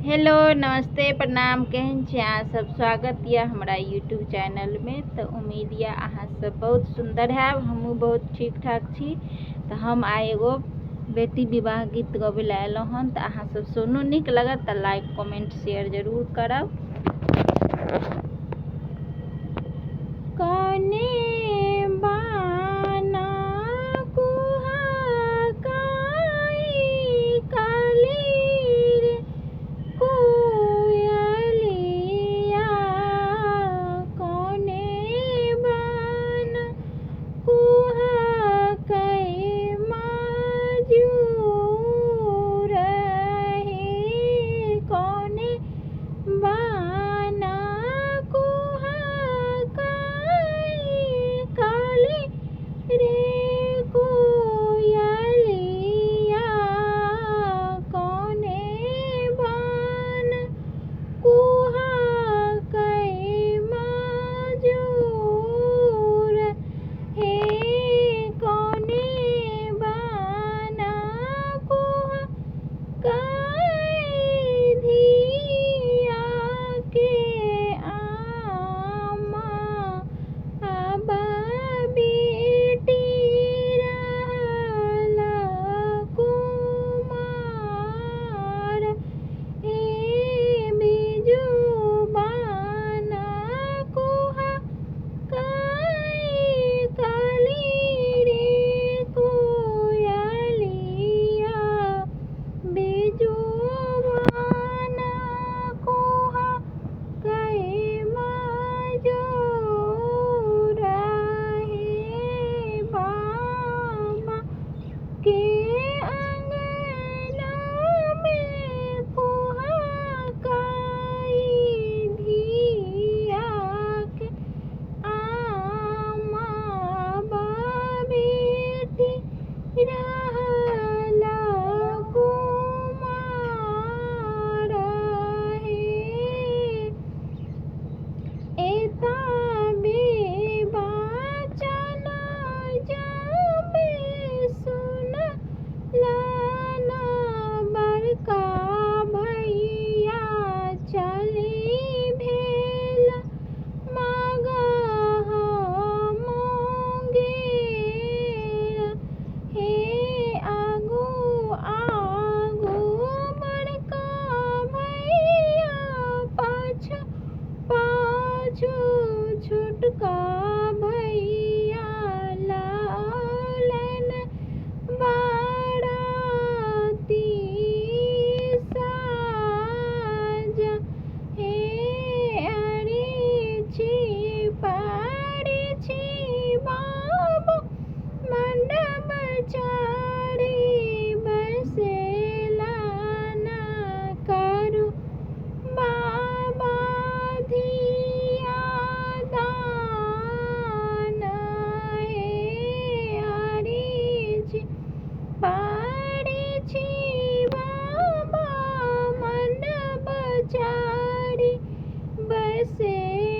Hello नमस्ते प्रणाम, केहन छी अहाँ सब? स्वागत यऽ हमरा यूट्यूब चैनलमे। तऽ उम्मीद यऽ अहाँ सब बहुत सुन्दर हैब, हमहूँ बहुत ठीक ठाक छी। तऽ हम आइ एगो बेटी विवाह गीत गबै लए अयलहुँ हन, तऽ अहाँ सब सुनू, नीक लगत तऽ लाइक कमेंट शेयर जरूर करब। कने बाना कुहकाई काली रे कोयलिया, कने बाना कुहकै मजूर हे, कने बाना कुहकै काली रे कोयलिया, कने बाना कुहकै मजूर हे, कने बाना कुहकै धिया के आमा आब बेटी रहल कुमार हे, बिजू बाना कुहकै काली रे कोयलिया, बिजू बाना कुहकै मजूर हे, बाबा के अंगना में कुहकै धिया के आमा बेटी रहल कुमार हे। एताबे बचन जबे सुनलन बड़का भैया, चली भेल मगह मुंगेर हे, आगू आगू बड़का भैया, पाछू पाछू छोटका भैया, लालन बाराती साज हे, अरे छी पड़े छी बाबा मंडप चारी बसेला ना करू बाबा धिया दान हे, अरे छी पड़े छी बाबा मंडप चारी बसेला।